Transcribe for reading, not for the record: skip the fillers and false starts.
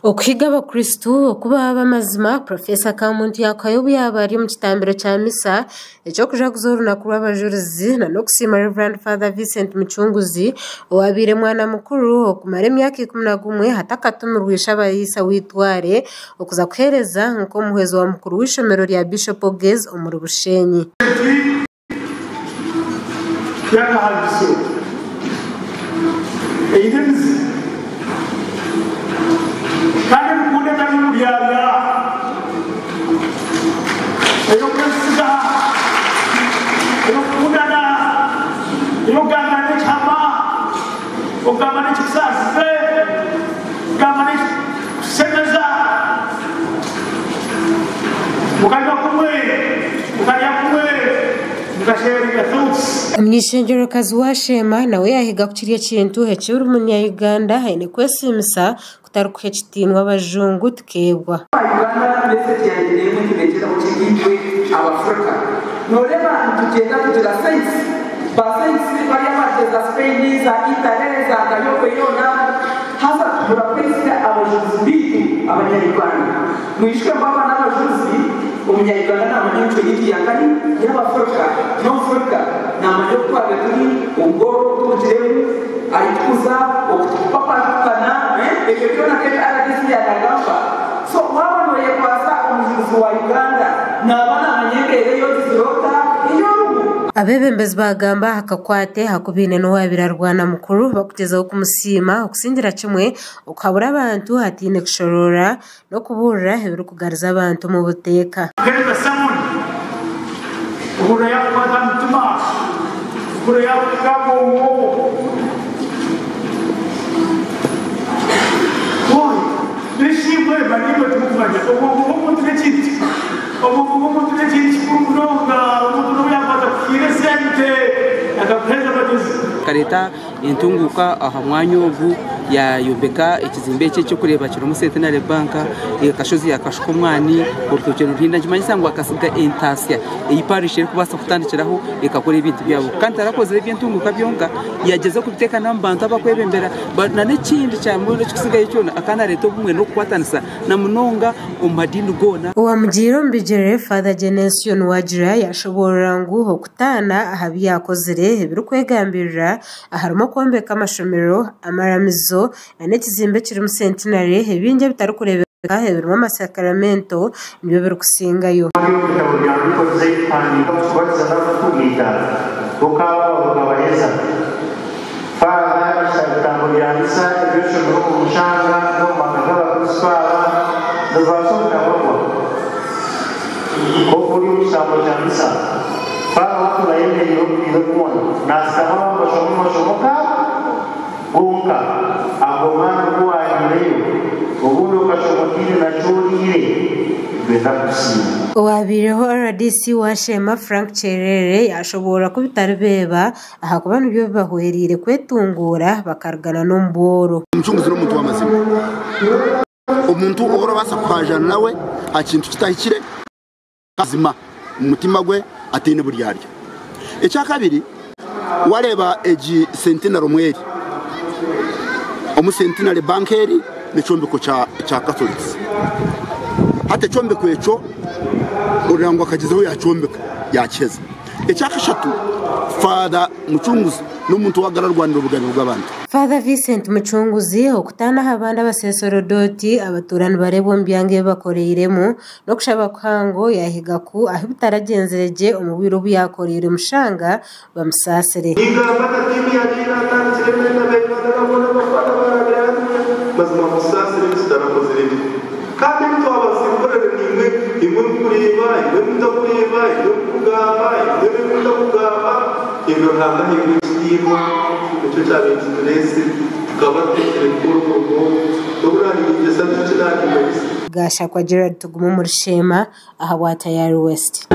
Okuhiga abakristu okuba ab'amazima, Professor Kamuntu yaakuhayo obu yaaba ari omu kitambiro kya misa eky'okujaguza orunaku rw'abajurizi n'okusiima Rev. Father Vincent Mucunguzi owaabaire mwana mukuru okumara emyaka 11 atakatumirwe Ishe-Abariisa w'eitware okuza kuheereza nk'omuhwezi wa mukuru w'eishomero rya Bishop Ogez omuri Bushenyi. Y'akahandiso eine emizi kandi erikukunda etari y'oburyarya, ey'okwesiga, ey'okukundana, ey'okugambirana ekihama, okugamba n'ekikusaasize, okugamba n'ekikushemeza, mukanywa kumwe, mukarya kumwe. Omuny'eishengyerokazi wa Sheema nawe yaahiga ku kiri ekintu eki buri munya-Uganda aine kwesiimisa kutari kuha ekitiinwa abajungu tukeebwa. Uganda message yangye n'emwe niturekyeraho kiri itwe Abafrika noreeba nitugyenda tugira saints ba saints bari abarugire za Spain za Italy za nkahi okwe yoona haza tubura kwesiga abajuzi beitu abanya Uganda mwijuke ngu aba n'abajuzi omunya Uganda namanya emicwe yeitu ya nkahi y'Abafrika n'omufrika namanya oku twabaire turi obworo obu turugiremu ahitukuza oku tukupapatukana ebyo byona nk'ebi rdc yanagamba. So waaba nooyekwasa omujuzi wa Uganda naaba naamanya embeera ei ogizire ota ei orimu. Abeebembezi baagamba aha kakwate aku baine n'owaabaire arwana mukuru bakugyezaho kumusiima okusingira kimwe okuhabura abantu hataine kushoroora n'okubuurira ebirikugariza abantu omu buteeka. Kuheereza sermon, ohurira yaakukwata aha mutima, ohurira yaakuhika aha bwongo. Why? N'eshimwe manya imwe timurikumanya, obwongo bw'omuntu n'ekintu obwongo bw'omuntu n'ekintu kikuru munonga. Omuntu n'obu yaakubanza kukuhiira esente akakuheereza amagezi. Akareeta entunguuka aha mwanya ogu yayombeka ekizimbe eki ekyokureeba kirimu Centenary Bank, akashozi yakashuka omwani, orutookye niruhinda nikimanyisa ngu akasiga entaasya ei parish erikubaasa kutandikiraho ekakora ebintu byabo. Kandi tarakozire eby'entunguuka byonka, yagyezaho kubiteeka n'omu bantu abakwebembera n'ekindi kyambwenu ekirikusigayo kyona akaba nareeta obumwe n'okukwatanisa na munonga omu madiini goona. Owamugiire omu bigyere, Father Genesio Nuwagira yashoboorora ngu okutaana aha bi yaakozire ebirikwegambirira aharimu okwombeka amashomero, amaramizo n'ekizimbe ekirimu Centenary ebingi ebitarikureebeka ebirimu amasakaramento nibyo birikusingayo. Kandi omu bitabo byawe bikoze kuhandiika okubatiza n'okukugaita, okaaba okabaheza. Faather, shaba ebitambo bya misa ebi oshomire omu mushanga n'omu maka g'Abakristo aba, nibibaasa obutabagwa. Nk'oku ori omu kitambo kya misa, Faather waatuura ayemereire obwire bwona, naasitama abamwe bashoma amashomo gaabo gonka. Ago maani ku waahaireyo, obundi okashoma otaine na ki oriire, nitwenda kukusiima. Owaabaireho rdc wa Sheema, Frank Kyerere yaashoboorora ku bitari beeba ahakuba nibyo bibahwereire kwetunguura bakarugana n'omu bworo. Omucunguzi n'omuntu w'amazima, omuntu ou orabaasa kuhaajana nawe aha kintu kitahikire amazima omu mutima gwe ataine buryarya. Ekyakabiri, wareeba egi Centenary omu eri, omu Centenary Bank eri n'ekyombeko kya Catholics. Hati ekyombeko ekyo oreba ngu akagyezaho yaakyombeka yaakiheza. Ekyakashatu, Father Mucunguzi n'omuntu owagara arwanira obugabe bw'abantu. Father Vincent Mucunguzi okutaana aha bandi abasesorodoti abatuura nibareebwa omu byanga ebi bakoreiremu n'okushaba kuhango yaahiga ku ahu bitaragyenzire gye omu bwire obu yaakoreire omushanga bamusaasire. Ningamba na tiimu yabaire atandikire na boona abafana abarabire hariya mazima musaasire ebi tutarakozire gye. Kandi ebi twabaasize kukorera naimwe, imwe mukureeba, imwe mutakureeba, imwe mukugamba, imwe mutakugamba, ebyo Ruhanga aheebwe ekitiinwa. Nikyo kyabaire kitureetsire. Tukaba tuteekire kukora omurimo ogu. N'obu naaninyegyesa nti eki naanimmanyisa. Gashakwa Gerald Tugume omuri Sheema ahabwa Tayari West.